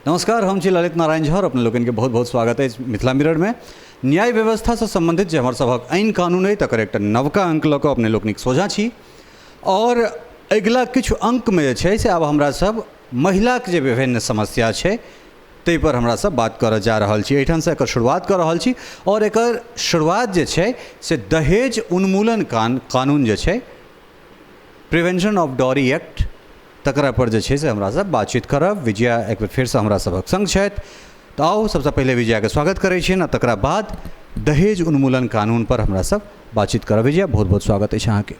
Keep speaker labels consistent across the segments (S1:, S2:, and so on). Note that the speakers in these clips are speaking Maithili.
S1: नमस्कार, हम छी ललित नारायण झा और अपने लोकनिके बहुत बहुत स्वागत अछि मिथिला मिररमे। न्याय व्यवस्थासँ सम्बन्धित जे हमर सभक ऐन कानून अइ तकर एकटा नवका अंक लऽ कऽ अपने लोकनिक सोझाँ छी। और अगिला किछु अंकमे जे छै से आब हमरा सब महिलाके जे विभिन्न समस्या छै ताहिपर हमरा सब बात करऽ जा रहल छी। एहिठामसँ एकर शुरुआत कऽ रहल छी और एकर शुरुआत जे छै से दहेज उन्मूलन कानून जे छै प्रिवेंशन ऑफ डॉरी एक्ट तकरा पर जे छै से हमरा सब बातचीत करब। विजया एक बेर फेरसँ हमरा सभक संग छथि, तऽ आउ सबसँ पहिले विजयाके स्वागत करै छियनि आ तकरा बाद दहेज उन्मूलन कानून पर हमरा सब बातचीत करब। विजया, बहुत बहुत स्वागत अछि अहाँके।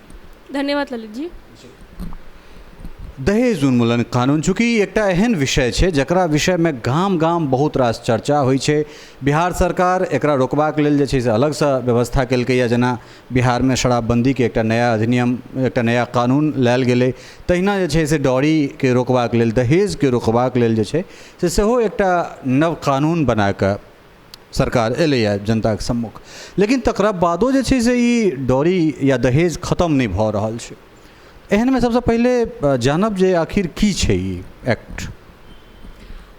S2: धन्यवाद ललित जी।
S1: दहेज उन्मूलन कानून चूँकि एकटा एहन विषय छै जकरा विषयमे गाम गाम बहुत रास चर्चा होइ छै। बिहार सरकार एकरा रोकबाक लेल जे छै से अलगसँ व्यवस्था केलकैए, जेना बिहारमे शराबबन्दीके एकटा नया अधिनियम, एकटा नया कानून लायल गेलै, तहिना जे छै से डॉरीके रोकबाक लेल, दहेजके रोकबाक लेल जे छै से सेहो एकटा नव कानून बनाकऽ सरकार एलैए जनताके सम्मुख। लेकिन तकरा बादो जे छै से ई डॉरी या दहेज खतम नहि भऽ रहल छै। एहनमे सबसँ पहिले जानब जे आखिर की छै ई एक्ट।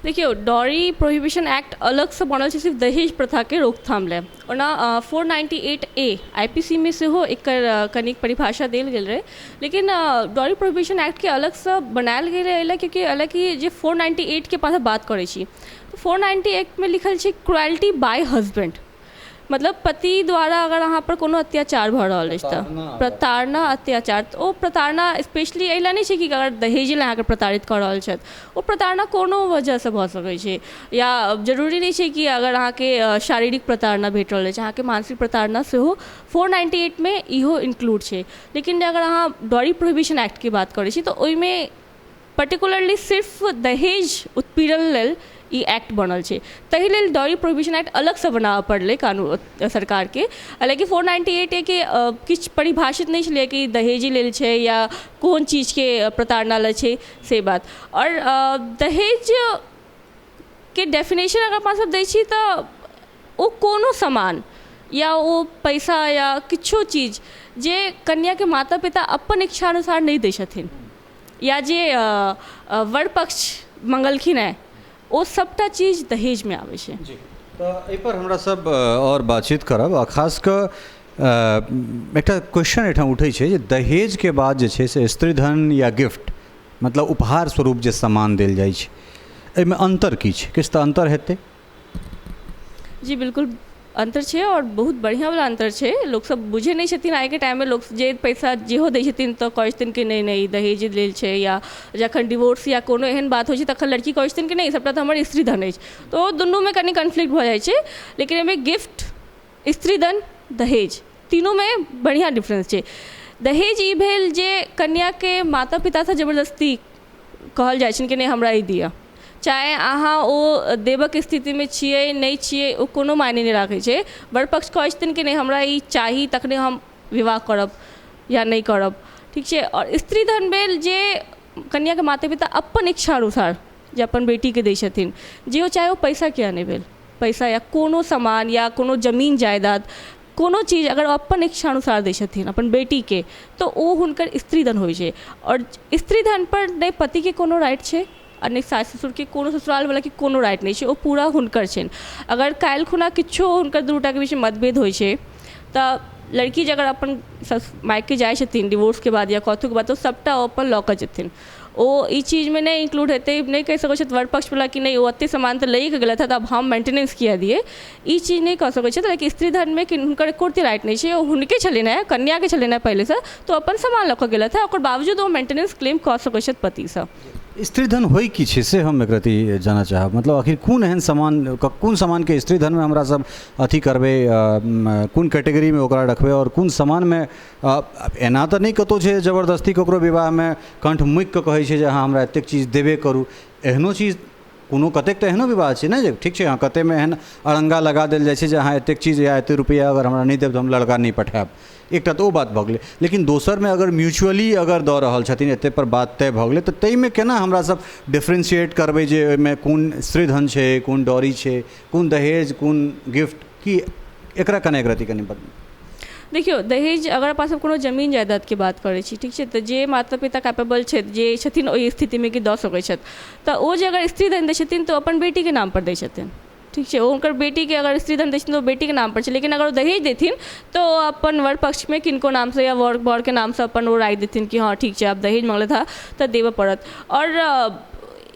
S2: देखियौ, डॉरी प्रोहिबिशन एक्ट अलगसँ बनल छै सिर्फ दहेज प्रथाके रोकथाम लए। ओना 498A IPC मे सेहो एकर कनिक परिभाषा देल गेल रहै, लेकिन डॉरी प्रोहिबिशन एक्टके अलगसँ बनायल गेल रहै एहि लए क्योंकि हालाँकि जे 498 के पास बात करै छी तऽ 498 मे लिखल छै क्रुएल्टी बाय हस्बैंड, मतलब पति द्वारा अगर अहाँ पर कोनो अत्याचार भऽ रहल अछि तऽ प्रताड़ना अत्याचार, तऽ ओ प्रताड़ना स्पेशली एहि लए नहि छै कि अगर दहेजे लए अहाँके प्रताड़ित कऽ रहल छथि, ओ प्रताड़ना कोनो वजहसँ भऽ सकै छै, या जरूरी नहि छै कि अगर अहाँके शारीरिक प्रताड़ना भेट रहल अछि, अहाँके मानसिक प्रताड़ना सेहो 498 मे इहो इन्क्लूड छै। लेकिन अगर अहाँ डॉरी प्रोहिबिशन एक्टके बात करै छी तऽ ओहिमे पर्टिकुलरली सिर्फ दहेज उत्पीड़न लेल ई एक्ट बनल छै, ताहि लेल डॉरी प्रोहिबिशन एक्ट अलगसँ बनाबऽ पड़लै कानून सरकारके। हालाँकि 498A के किछु परिभाषित नहि छलै कि दहेजे लेल छै या कोन चीजके प्रताड़ना लेल छै से बात। आओर दहेजके डेफिनेशन अगर अपना सब दै छी तऽ ओ कोनो सामान या ओ पैसा या किछो चीज जे कन्याके माता पिता अपन इच्छा अनुसार नहि दै छथिन या जे वर पक्ष मंगलखिन हेँ ओ सभटा चीज दहेजमे आबै छै।
S1: जी, तऽ एहिपर हमरा सब आओर बातचीत करब आ खास कऽ एकटा क्वेश्चन एहिठाम उठै छै जे दहेजके बाद जे छै से स्त्रीधन या गिफ्ट मतलब उपहार स्वरूप जे सामान देल जाइ छै एहिमे अन्तर की छै? किछु तऽ अन्तर हेतै।
S2: जी बिल्कुल अन्तर छै आओर बहुत बढ़िआँवला अन्तर छै। लोकसब बुझै नहि छथिन आइके टाइममे, लोक जे पैसा जेहो दै छथिन तऽ कहै छथिन कि नहि नहि ई दहेज लेल छै, या जखन डिवोर्स या कोनो एहन बात होइ छै तखन लड़की कहै छथिन कि नहि सबटा तऽ हमर स्त्रीधन अछि, तऽ ओ दुनूमे कनि कन्फ्लिक्ट भऽ जाइ छै। लेकिन एहिमे गिफ्ट, स्त्रीधन, दहेज तीनूमे बढ़िआँ डिफरेन्स छै। दहेज ई भेल जे कन्याके माता पितासँ जबरदस्ती कहल जाइ छनि कि नहि हमरा ई दिअ, चाहे अहाँ ओ देबऽके स्थितिमे छियै नहि छियै ओ कोनो मायने नहि राखै छै। वर पक्ष कहै छथिन कि नहि हमरा ई चाही तखने हम विवाह करब या नहि करब, ठीक छै। आओर स्त्रीधन भेल जे कन्याके माता पिता अपन इच्छा अनुसार जे अपन बेटीके दै छथिन, जे ओ चाहे ओ पैसा किया नहि भेल, पैसा या कोनो सामान या कोनो जमीन जायदाद कोनो चीज अगर ओ अपन इच्छा अनुसार दै छथिन अपन बेटीके तऽ ओ हुनकर स्त्रीधन होइ छै। आओर स्त्रीधन पर नहि पतिके कोनो राइट छै आ नहि सास ससुरके, कोनो ससुरालवलाके कोनो राइट नहि छै, ओ पूरा हुनकर छनि। अगर काल्हि खुना किछो हुनकर दूटाके बीचमे मतभेद होइ छै तऽ लड़की जे अगर अपन मायके जाइ छथिन डिवोर्सके बाद या कथुके बाद तऽ सबटा ओ अपन लऽ कऽ जेथिन, ओ ई चीजमे नहि इन्क्लूड हेतै, नहि कहि सकै छथि वर पक्षवला कि नहि ओ एते सामान तऽ लैए कऽ गेलथि हँ तऽ आब हम मेन्टेनेंस किया दियै, ई चीज नहि कऽ सकै छथि। लेकिन स्त्रीधनमे हुनकर एको रत्ती राइट नहि छै, ओ हुनके छलनि हेँ, कन्याके छलनि हेँ पहिलेसँ, तऽ ओ अपन सामान लऽ कऽ गेलथि हेँ, ओकर बावजूद ओ मेन्टेनेंस क्लेम कऽ सकै छथि पतिसँ।
S1: स्त्रीधन होइ की छै से हम एक रत्ती जानऽ चाहब, मतलब आखिर कोन एहन सामान, कोन सामानके स्त्रीधनमे हमरा सब अथी करबै, कोन कैटेगरीमे ओकरा रखबै आओर कोन सामानमे? एना तऽ नहि कतहु छै जबरदस्ती ककरो विवाहमे कण्ठ मुकिकऽ कहै छै जे अहाँ हमरा एतेक चीज देबे करू, एहनो चीज कोनो कतेक तऽ एहनो विवाह छै ने जे ठीक छै हँ कतेकमे एहन अड़ङ्गा लगा देल जाइ छै जे अहाँ एतेक चीज या एतेक रुपैआ अगर हमरा नहि देब तऽ हम लड़का नहि पठायब, एकटा तऽ ओ बात भऽ गेलै। लेकिन दोसरमे अगर म्यूचुअली अगर दऽ रहल छथिन, एतेकपर बात तय भऽ गेलै, तऽ ताहिमे केना हमरा सब डिफ्रेन्सिएट करबै जे ओहिमे कोन स्त्रीधन छै, कोन डॉरी छै, कोन दहेज, कोन गिफ्ट, की एकरा कने एक रत्ती कनि बतबू।
S2: देखियौ, दहेज अगर अपना सब कोनो जमीन जायदादके बात करै छी, ठीक छै, तऽ जे माता पिता कैपेबल छथि, जे छथिन ओहि स्थितिमे कि दऽ सकै छथि, तऽ ओ जे अगर स्त्रीधन दै छथिन तऽ ओ अपन बेटीके नामपर दै छथिन, ठीक छै। ओ हुनकर बेटीके अगर स्त्रीधन दै छथिन तऽ ओ बेटीके नामपर छै, लेकिन अगर ओ दहेज देथिन तऽ ओ अपन वर पक्षमे किनको नामसँ या वर बरके नामसँ अपन ओ राखि देथिन कि हँ ठीक छै, आब दहेज मङ्गलथि हँ तऽ देबऽ पड़त। आओर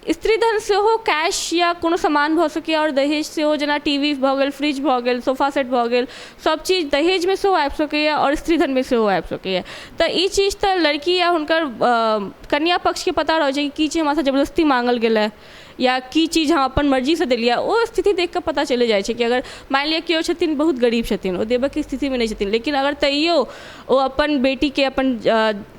S2: स्त्रीधन सेहो कैश या कोनो सामान भऽ सकैए, आओर दहेज सेहो जेना टी वी भऽ गेल, फ्रिज भऽ गेल, सोफा सेट भऽ गेल, सब चीज दहेजमे सेहो आबि सकैए आओर स्त्रीधनमे सेहो आबि सकैए। तऽ ई चीज तऽ लड़की या हुनकर कन्या पक्षके पता रहै छै कि की चीज हमरासँ जबरदस्ती माँगल गेलै या की चीज हम अपन मर्जीसँ देलियै। ओ स्थिति देखिकऽ पता चलि जाइ छै कि अगर मानि लिअ केओ छथिन, बहुत गरीब छथिन, ओ देबऽके स्थितिमे नहि छथिन, लेकिन अगर तैयो ओ अपन बेटीके, अपन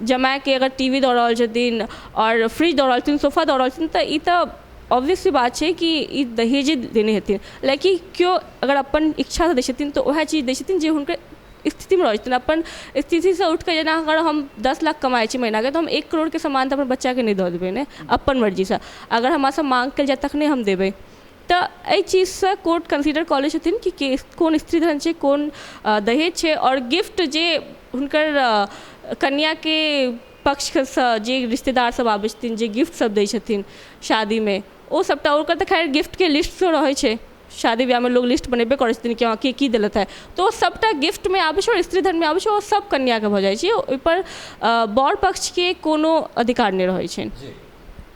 S2: जमायके अगर टी वी दऽ रहल छथिन आओर फ्रिज दऽ रहल छथिन, सोफा दऽ रहल छथिन, तऽ ई तऽ ऑब्वियसली बात छै कि ई दहेजे देने हेथिन। लेकिन केओ अगर अपन इच्छासँ दै छथिन तऽ वएह चीज दै छथिन जे हुनकर स्थितिमे रहै छथिन। अपन स्थितिसँ उठिकऽ, जेना अगर हम 10 लाख कमाइ छी महीनाके, तऽ हम 1 करोड़के सामान तऽ अपन बच्चाके नहि दऽ देबै ने अपन मर्जीसँ। अगर हमरासँ माँग कयल जाय तखने हम देबै। तऽ एहि चीजसँ कोर्ट कंसीडर कऽ लै छथिन कि के कोन स्त्रीधन छै, कोन दहेज छै। आओर गिफ्ट जे हुनकर कन्याके पक्षसँ जे रिश्तेदार सब आबै छथिन, जे गिफ्ट सब दै छथिन शादीमे, ओ सबटा ओकर तऽ खैर गिफ्टके लिस्ट सेहो रहै छै। शादी ब्याहमे लोग लिस्ट बनेबे करै छथिन कि हँ, के की देलथि है। तऽ ओ सबटा गिफ्टमे आबै छै आओर स्त्रीधनमे आबै छै, ओ सब कन्याके भऽ जाइ छै। ओहिपर वर पक्षके कोनो अधिकार नहि रहै छनि।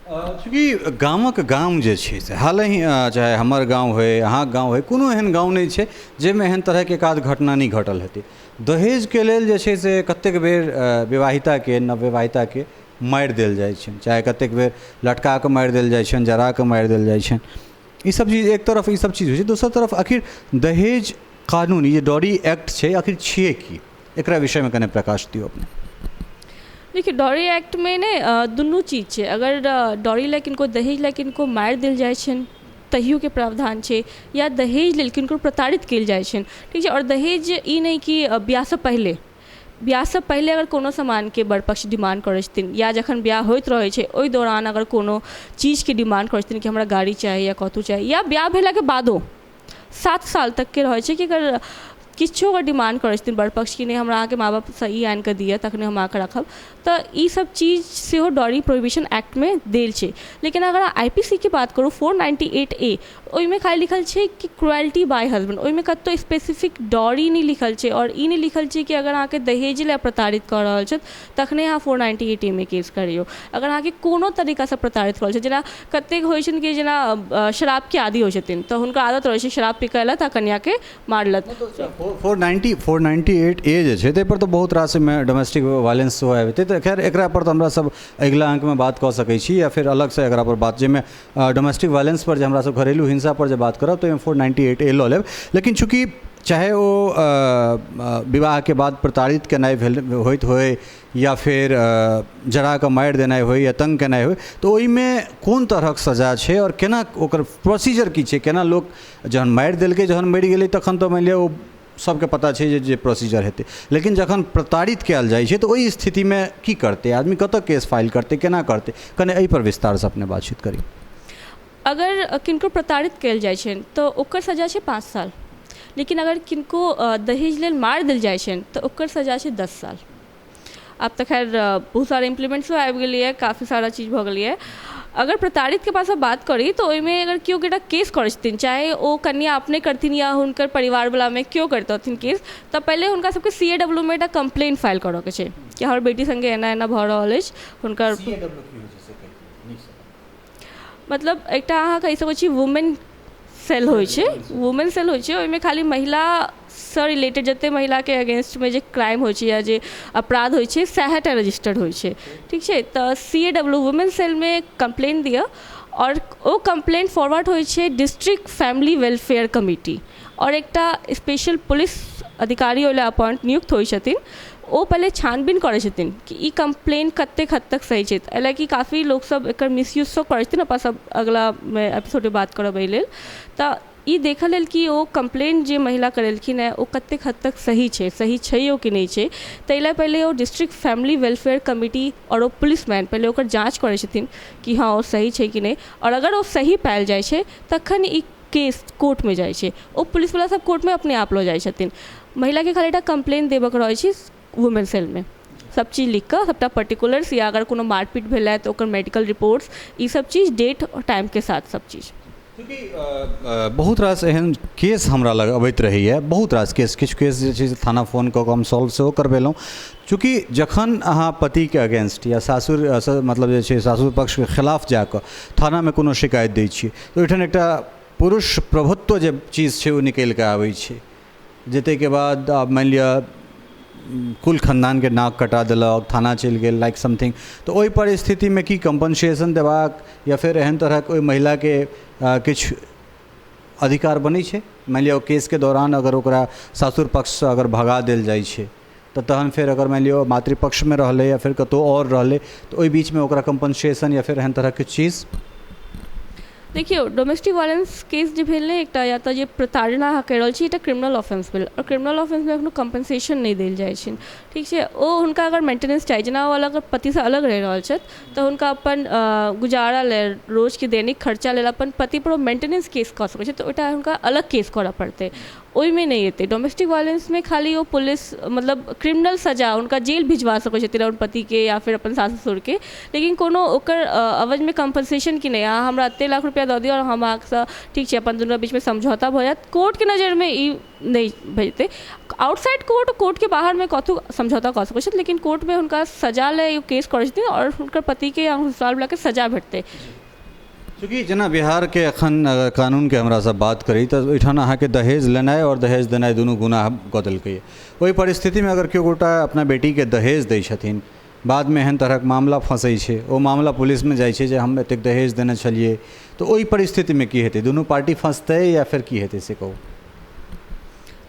S1: चूँकि गामक गाम जे छै से हालहि, चाहे हमर गाँव होइ, अहाँके गाँव होइ, कोनो एहन गाँव नहि छै जाहिमे एहन तरहके एक आध घटना नहि घटल हेतै। दहेजके लेल जे छै से कतेक बेर विवाहिताके, नवविवाहिताके मारि देल जाइ छनि, चाहे कतेक बेर लटका कऽ मारि देल जाइ छनि, जरा कऽ मारि देल जाइ छनि। ई सब चीज एक तरफ ई सब चीज होइ छै, दोसर तरफ आखिर दहेज कानून, ई जे डॉरी एक्ट छै, आखिर छियै की? एकरा विषयमे कने प्रकाश दियौ अपने।
S2: देखियौ, डॉरी एक्टमे ने दुनू चीज छै। अगर डॉरी लए किनको, दहेज लए किनको मारि देल जाइ छनि तहियोके प्रावधान छै, या दहेज लेल किनको प्रताड़ित कयल जाइ छनि, ठीक छै। आओर दहेज ई नहि कि बियाहसँ पहिले अगर कोनो सामानके वर पक्ष डिमांड करै छथिन, या जखन बियाह होइत रहै छै ओहि दौरान अगर कोनो चीजके डिमांड करै छथिन कि हमरा गाड़ी चाही या कथु चाही, या बियाह भेलाके बादो 7 साल तकके रहै छै कि अगर किछो अगर डिमांड करै छथिन वर पक्ष कि नहि, हमरा अहाँके माँ बापसँ ई आनिकऽ दिअ तखने हम अहाँके राखब, तऽ ई सब चीज सेहो डॉरी प्रोहिबिशन एक्टमे देल छै। लेकिन अगर आईपीसीके बात करू, 498ए, ओहिमे खाली लिखल छै कि क्रुएल्टी बाय हस्बैंड। ओहिमे कतहु स्पेसिफिक डॉरी नहि लिखल छै आओर ई नहि लिखल छै कि अगर अहाँके दहेज लए प्रताड़ित कऽ रहल छथि तखने अहाँ 498एमे केस करियौ। अगर अहाँके कोनो तरीकासँ प्रताड़ित कऽ रहल छै, जेना कतेक होइ छनि कि जेना शराबके आदी होइ छथिन तऽ हुनका आदत रहै छै, शराब पी कऽ अयलथि आ कन्याके मारलथि।
S1: 498ए जे छै, ताहिपर तऽ बहुत रास एहिमे डोमेस्टिक वायलेंस सेहो आबि जेतै। तऽ खैर, एकरा पर तऽ हमरा सब अगिला अङ्कमे बात कऽ सकै छी या फेर अलगसँ एकरा पर बात, जाहिमे डोमेस्टिक वायलेंस पर जे हमरा सब घरेलू हिंसा पर जे बात करब तऽ ओहिमे 498ए लऽ लेब। लेकिन चूँकि चाहे ओ विवाहके बाद प्रताड़ित केनाइ भेल होइत होइ या फेर जरा कऽ मारि देनाइ होइ या तंग केनाइ होइ, तऽ ओहिमे कोन तरहक सजा छै आओर केना ओकर प्रोसीजर की छै? केना लोक जहन मारि देलकै, जहन मरि गेलै, तखन तऽ मानि लिअ ओ सबके पता छै जे जे प्रोसीजर हेतै, लेकिन जखन प्रताड़ित कयल जाइ छै तऽ ओहि स्थितिमे की करतै आदमी? कतऽ केस फाइल करतै, केना करतै? कने एहिपर विस्तारसँ अपने बातचीत करी।
S2: अगर किनको प्रताड़ित कयल जाइ छनि तऽ ओकर सजा छै 5 साल, लेकिन अगर किनको दहेज लेल मारि देल जाइ छनि तऽ ओकर सजा छै 10 साल। आब तऽ खैर बहुत सारा इम्प्लीमेंट्सो आबि गेलैए, काफी सारा चीज भऽ गेलैए। अगर प्रताड़ितके पास बात करी तऽ ओहिमे अगर केओ गोटा केस करै छथिन, चाहे ओ कन्या अपने करथिन या हुनकर परिवारवलामे केओ करतथिन केस, तऽ पहिले हुनका सबके सीएडब्ल्यूमे एकटा कम्प्लेन फाइल करऽके छै कि हमर बेटी सङ्गे एना एना भऽ रहल अछि। हुनकर मतलब एकटा अहाँ कहि सकै छी वुमेन सेल होइ छै, वुमेन सेल होइ छै। ओहिमे खाली महिलासँ रिलेटेड जतेक महिलाके अगेंस्टमे जे क्राइम होइ छै या जे अपराध होइ छै, सएह टा रजिस्टर्ड होइ छै, ठीक छै। तऽ सीएडब्ल्यू वुमेन सेलमे कम्प्लेन दिअ आओर ओ कम्प्लेन फॉरवर्ड होइ छै डिस्ट्रिक्ट फैमिली वेलफेयर कमिटी, आओर एकटा स्पेशल पुलिस अधिकारी ओहि लए अपॉइंट नियुक्त होइ छथिन। ओ पहिले छानबीन करै छथिन कि ई कम्प्लेन कतेक हद तक सही छै, एहि लए कि काफी लोकसब एकर मिसयूज सेहो करै छथिन। अपन सब अगलामे एपिसोडमे बात करब एहि लेल। तऽ ई देखऽ लेल कि ओ कम्प्लेन जे महिला करेलखिन हेँ ओ कतेक हद तक सही छै, सही छैयो कि नहि छै, ताहि लए पहिले ओ डिस्ट्रिक्ट फैमिली वेलफेयर कमिटी आओर ओ पुलिसमैन पहिले ओकर जाँच करै छथिन कि हँ, ओ सही छै कि नहि। आओर अगर ओ सही पायल जाइ छै तखन ई केस कोर्टमे जाइ छै। ओ पुलिसवला सब कोर्टमे अपने आप लऽ जाइ छथिन। महिलाके खाली एकटा कम्प्लेन देबऽके रहै छै वुमेन सेलमे, सब चीज लिखिकऽ, सबटा पर्टिकुलर्स, या अगर कोनो मारपीट भेलै तऽ ओकर मेडिकल रिपोर्ट्स, ई सब चीज डेट आओर टाइमके साथ सब चीज।
S1: चूँकि बहुत रास एहन केस हमरा लग अबैत रहैए, बहुत रास केस, किछु केस जे छै से थाना फोन कऽ कऽ हम सॉल्व सेहो करबेलहुँ। चूँकि जखन अहाँ पतिके अगेंस्ट या सासुर, मतलब जे छै सासुर पक्षके खिलाफ जाकऽ थानामे कोनो शिकायत दै छियै, तऽ ओहिठाम एकटा पुरुष प्रभुत्व जे चीज छै ओ निकलिकऽ आबै छै, जे ताहिके बाद आब मानि लिअ कुल खानदानके नाक कटा देलक, थाना चलि गेल, लाइक समथिंग। तऽ ओहि परिस्थितिमे की कम्पनसेशन देबाक या फेर एहन तरहक ओहि महिलाके किछु अधिकार बनै छै? मानि लिअ केसके दौरान अगर ओकरा सासुर पक्षसँ अगर भगा देल जाइ छै तऽ तहन फेर अगर मानि लिअ मातृपक्षमे रहलै या फेर कतहु आओर रहलै, तऽ ओहि बीचमे ओकरा कम्पनसेशन या फेर एहन तरहके चीज?
S2: देखियौ, डोमेस्टिक वायलेंस केस जे भेल ने एकटा, या तऽ जे प्रताड़ना अहाँ करि रहल छी, एकटा क्रिमिनल ऑफेंस भेल, आओर क्रिमिनल ऑफेंसमे एखनो कम्पनसेशन नहि देल जाइ छै, ठीक छै? ओ हुनका अगर मेंटेनेंस चाही, जेना ओ अलग पतिसँ अलग रहि रहल छथि, तऽ हुनका अपन गुजारा लेल, रोजके दैनिक खर्चा लेल अपन पतिपर ओ मेंटेनेंस केस कऽ सकै छै, तऽ ओहिटा हुनका अलग केस करऽ पड़तै, ओहिमे नहि एतै। डोमेस्टिक वायलेंसमे खाली ओ पुलिस मतलब क्रिमिनल सजा, हुनका जेल भिजवा सकै छथिन अपन पतिके या फिर अपन सास ससुरके, लेकिन कोनो ओकर अवजमे कम्पनसेशन कि नहि, अहाँ हमरा एते लाख रुपैआ दऽ दिअ आओर हम अहाँसँ ठीक छै, अपन दुनू बीचमे समझौता भऽ जायत, कोर्टके नजरिमे ई नहि भेजतै। आउटसाइड कोर्ट, कोर्टके बाहरमे कतहु समझौता कऽ सकै छथि, लेकिन कोर्टमे हुनका सजा लए केस करै छथिन आओर हुनकर पतिके या ससुरालवलाके सजा भेटतै।
S1: चूँकि जेना बिहारके एखन अगर कानूनके हमरा सब बात करी तऽ ओहिठाम अहाँके दहेज लेनाइ आओर दहेज देनाइ दुनू गुनाह कऽ देलकैए। ओहि परिस्थितिमे अगर केओ गोटा अपना बेटीके दहेज दै छथिन, बादमे एहन तरहक मामला फँसै छै, ओ मामला पुलिसमे जाइ छै जे हम एतेक दहेज देने छलियै, तऽ ओहि परिस्थितिमे की हेतै? दुनू पार्टी फँसतै या फेर की हेतै से कहू।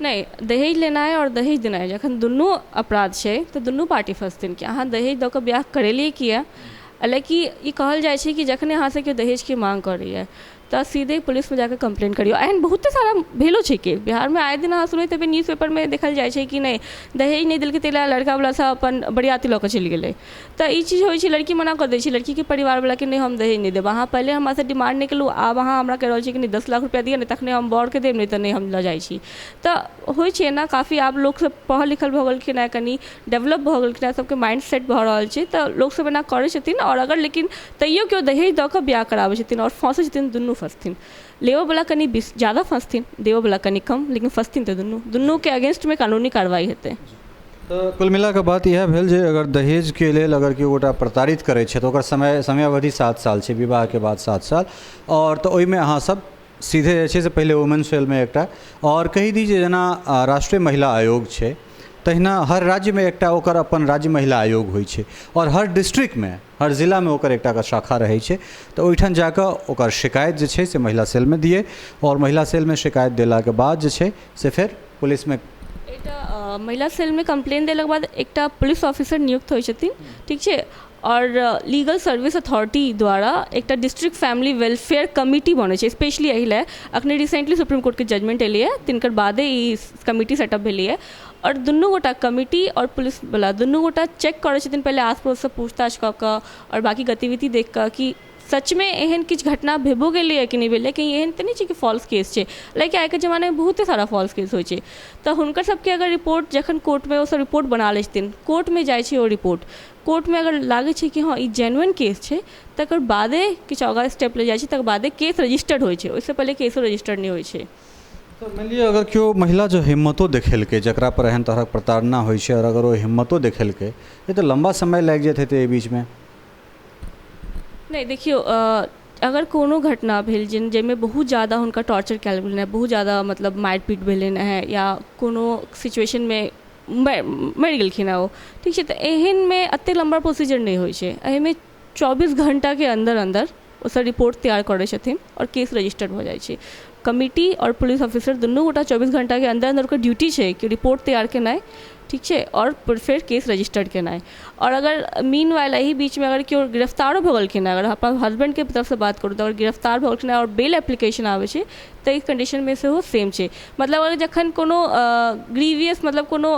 S2: नहि, दहेज लेनाइ आओर दहेज देनाइ जखन दुनू अपराध छै तऽ दुनू पार्टी फँसथिन कि अहाँ दहेज दऽ कऽ बियाह करेलियै किया? हालाँकि ई कहल जाइ छै कि जखने अहाँसँ केओ दहेजके माँग करैए तऽ सीधे पुलिसमे जाकऽ कम्प्लेन करियौ। एहन बहुते सारा भेलो छै कि बिहारमे आए दिन अहाँ सुनैत हेबै, न्यूज पेपरमे देखल जाइ छै कि नहि, दहेज नहि देलकै ताहि लए लड़कावला सब अपन बरियाती लऽ कऽ चलि गेलै। तऽ ई चीज होइ छै, लड़की मना कऽ दै छै लड़कीके परिवारवलाके, नहि हम दहेज नहि देब, अहाँ पहिले हमरासँ डिमांड नहि केलहुँ, आब अहाँ हमरा कहि रहल छी कि नहि 10 लाख रुपैआ दिअ ने तखने हम बरके देब, नहि तऽ नहि हम लऽ जाइ छी। तऽ होइ छै एना काफी। आब लोकसब पढ़ल लिखल भऽ गेलखिन हेँ, कनि डेवलप भऽ गेलखिन हेँ, सबके माइंड सेट भऽ रहल छै, तऽ लोकसब एना करै छथिन। आओर अगर लेकिन तैयो केओ दहेज दऽ कऽ बियाह कराबै छथिन आओर फँसै छथिन, दुनू फँसथिन। लेबऽवला कनि ज्यादा फँसथिन, देबऽवला कनि कम, लेकिन फँसथिन तऽ दुनू, दुनूके अगेंस्टमे कानूनी कार्रवाई हेतै।
S1: तऽ कुल मिलाकऽ बात इएह भेल जे अगर दहेजके लेल अगर केओ गोटा प्रताड़ित करै छै तऽ ओकर समयावधि 7 साल छै, विवाहके बाद 7 साल, आओर तऽ ओहिमे अहाँ सब सीधे जे छै से पहिले वुमेन सेलमे एकटा, आओर कहि दी जे जेना राष्ट्रीय महिला आयोग छै तहिना हर राज्यमे एकटा ओकर अपन राज्य महिला आयोग होइ छै, आओर हर डिस्ट्रिक्टमे, हर जिलामे ओकर एकटा शाखा रहै छै, तऽ ओहिठाम जाकऽ ओकर शिकायत जे छै से महिला सेलमे दियै, आओर महिला सेलमे शिकायत देलाके बाद जे छै से फेर पुलिसमे
S2: एकटा महिला सेलमे कम्प्लेन देलाके बाद एकटा पुलिस ऑफिसर नियुक्त होइ छथिन, ठीक छै? आओर लीगल सर्विस अथॉरिटी द्वारा एकटा डिस्ट्रिक्ट फैमिली वेलफेयर कमिटी बनै छै स्पेशली एहि लए। अखने रिसेंटली सुप्रीम कोर्टके जजमेंट एलैए, तिनकर बादे ई कमिटी सेटअप भेलैए। आओर दुनू गोटा कमिटी आओर पुलिसवला दुनू गोटा चेक करै छथिन पहिले आस पड़ोससँ पूछताछ कऽ कऽ आओर बाँकी गतिविधि देख कऽ कि सचमे एहन किछु घटना भेबो गेलैए कि नहि भेलै, कहीं एहन तऽ नहि छै कि फॉल्स केस छै। लाइक आइके जमानामे बहुते सारा फॉल्स केस होइ छै। तऽ हुनकर सबके अगर रिपोर्ट जखन कोर्टमे ओसब रिपोर्ट बना लै छथिन, कोर्टमे जाइ छै ओ रिपोर्ट, कोर्टमे अगर लागै छै कि हँ ई जेन्युइन केस छै, तकर बादे किछु आगाँ स्टेप लेल जाइ छै, तकर बादे केस रजिस्टर्ड होइ छै, ओहिसँ पहिले केसो रजिस्टर्ड नहि होइ छै।
S1: तऽ मानि लिअ अगर केओ महिला जो हिम्मतो देखेलकै जकरा पर एहन तरहक प्रताड़ना होइ छै, आओर अगर ओ हिम्मतो देखेलकै तऽ लम्बा समय लागि जाइत हेतै एहि बीचमे।
S2: नहि, देखियौ, अगर कोनो घटना भेल जाहिमे बहुत ज्यादा हुनका टॉर्चर कयल गेलनि हेँ, बहुत ज्यादा मतलब मारि पीट भेलनि हेँ, या कोनो सिचुएशनमे मरि गेलखिन हेँ ओ, ठीक छै? तऽ एहनमे एतेक लम्बा प्रोसीजर नहि होइ छै। एहिमे 24 घण्टाके अन्दर अन्दर ओसब रिपोर्ट तैयार करै छथिन आओर केस रजिस्टर्ड भऽ जाइ छै। कमिटी आओर पुलिस ऑफिसर दुनू गोटा 24 घण्टाके अन्दर अन्दर ओकर ड्यूटी छै कि रिपोर्ट तैयार केनाइ, ठीक छै, आओर फेर केस रजिस्टर्ड केनाइ। आओर अगर मीन वाइल एहि बीचमे अगर केओ गिरफ्तारो भऽ गेलखिन, अगर अपन हस्बैंडके तरफसँ बात करू तऽ अगर गिरफ्तार भऽ गेलखिन आओर बेल एप्लीकेशन आबै छै, तऽ ई कंडीशनमे सेहो सेम छै। मतलब अगर जखन कोनो ग्रीवियस मतलब कोनो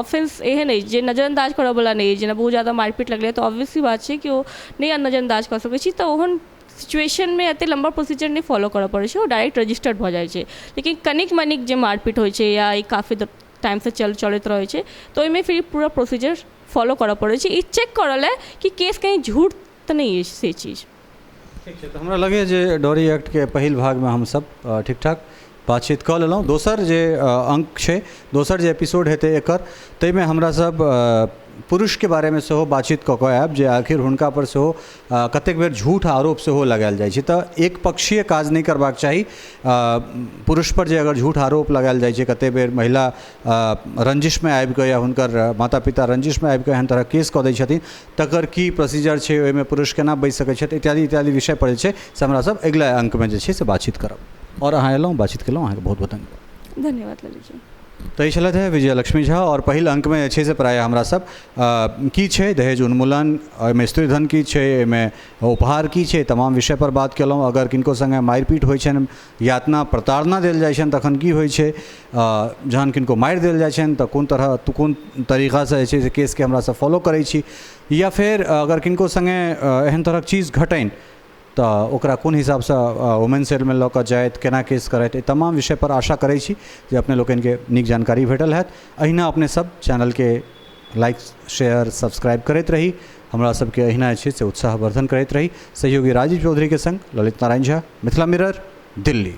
S2: ऑफेंस एहन अछि जे नजरअन्दाज करऽवला नहि अछि, जेना बहुत ज्यादा मारिपीट लगलै, तऽ ऑब्वियसली बात छै कि ओ नहि नजरअन्दाज कऽ सकै छी, तऽ ओहन सिचुएशनमे एते लम्बा प्रोसीजर नहि फॉलो करऽ पड़ै छै, ओ डायरेक्ट रजिस्टर्ड भऽ जाइ छै। लेकिन कनिक मनिक जे मारपीट होइ छै या ई काफी टाइमसँ चलैत रहै छै, तऽ ओहिमे फिर पूरा प्रोसीजर फॉलो करऽ पड़ै छै, ई चेक करऽ लए कि केस कहीँ झूठ तऽ नहि अछि से चीज।
S1: ठीक छै, तऽ हमरा लगैए जे डॉरी एक्टके पहिल भागमे हमसब ठीक ठाक बातचीत कऽ लेलहुँ। दोसर जे अङ्क छै, दोसर जे एपिसोड हेतै एकर, ताहिमे हमरा सब पुरुषके बारेमे सेहो बातचीत कऽ कऽ आयब जे आखिर हुनका पर सेहो कतेक बेर झूठ आरोप सेहो लगायल जाइ छै। तऽ एक पक्षीय काज नहि करबाक चाही। पुरुषपर जे अगर झूठ आरोप लगायल जाइ छै, कतेक बेर महिला रंजिशमे आबिकऽ या हुनकर माता पिता रंजिशमे आबिकऽ एहन तरहक केस कऽ दै छथिन, तकर की प्रोसीजर छै, ओहिमे पुरुष केना बचि सकै छथि, इत्यादि इत्यादि विषय पर जे छै से हमरा सब अगिला अङ्कमे जे छै से बातचीत करब। आओर अहाँ एलहुँ, बातचीत केलहुँ, अहाँके बहुत बहुत धन्यवाद।
S2: धन्यवाद ललित जी।
S1: तऽ ई छलथि हे विजयलक्ष्मी झा। आओर पहिल अङ्कमे जे छै से प्रायः हमरा सब की छै दहेज उन्मूलन, ओहिमे स्त्रीधन की छै, एहिमे उपहार की छै, तमाम विषय पर बात केलहुँ। अगर किनको सङ्गे मारिपीट होइ छनि, यातना प्रताड़ना देल जाइ छनि, तखन की होइ छै, जहन किनको मारि देल जाइ छनि तऽ कोन तरह कोन तरीकासँ जे छै से केसके हमरा सब फॉलो करै छी, या फेर अगर किनको सङ्गे एहन तरहक चीज घटनि तऽ ओकरा कोन हिसाबसँ वुमेन सेलमे लऽ कऽ जाइत, केना केस करैत, एहि तमाम विषय पर आशा करै छी जे अपने लोकनिके नीक जानकारी भेटल हैत। अहिना अपने सब चैनलके लाइक शेयर सब्सक्राइब करैत रही, हमरा सबके अहिना जे छै से उत्साहवर्धन करैत रही। सहयोगी राजीव चौधरीके सङ्ग ललित नारायण झा, मिथिला मिरर, दिल्ली।